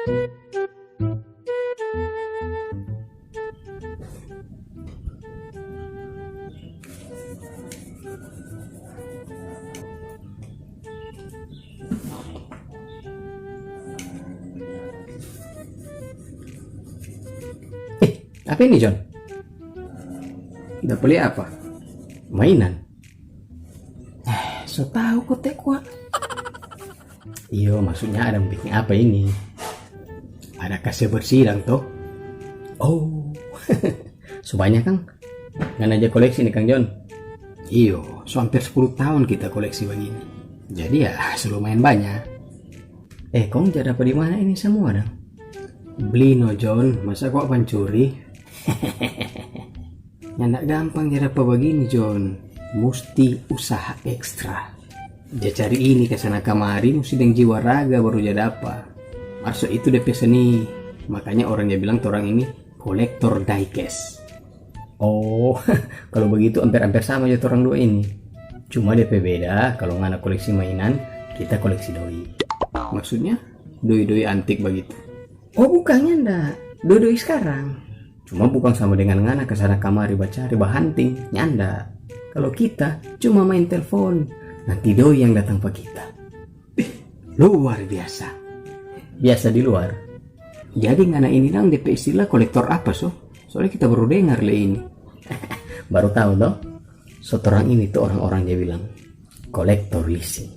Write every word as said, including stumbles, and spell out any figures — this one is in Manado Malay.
Eh, apa ini, John? Dapa lia apa? Mainan? Eh, so tau kote kwa. Iyo, maksudnya ada biking apa ini? Ada kase bersih dang to? Oh. So banyak kang? Ngana ja koleksi nih kang John? Iyo, so hampir sepuluh tahun kita koleksi bagini. Jadi ya, so lumayan banyak. Eh, kong ja dapa di mana ini samua dang? Bli no John, masa kwa pancuri? Nyanda gampang ja dapa bagini John, musti usaha ekstra. Ja cari ini kasana kamari musti deng jiwa raga baru ja dapa. Mar so itu depe seni, makanya orang ja bilang torang ini kolektor diecast. Oh, kalo bagitu amper-amper sama jo torang dua ini. Cuma depe beda, kalo ngana koleksi mainan, kita koleksi doi. Maksudnya? Doi-doi antik bagitu? Oh, bukang, nyanda. Doi-doi skarang. Cuma bukang sama dengan ngana kasana kamari bacari, bahunting, nyanda. Kalo kita cuma main telfon, nanti doi yang datang pa kita. Ih, luar biasa. Biasa di luar. Jadi ngana ini dang depe istilah kolektor apa so? Soalnya kita baru dengar le ini. Baru tau to? So torang ini tu orang-orang ja bilang kolektor leasing.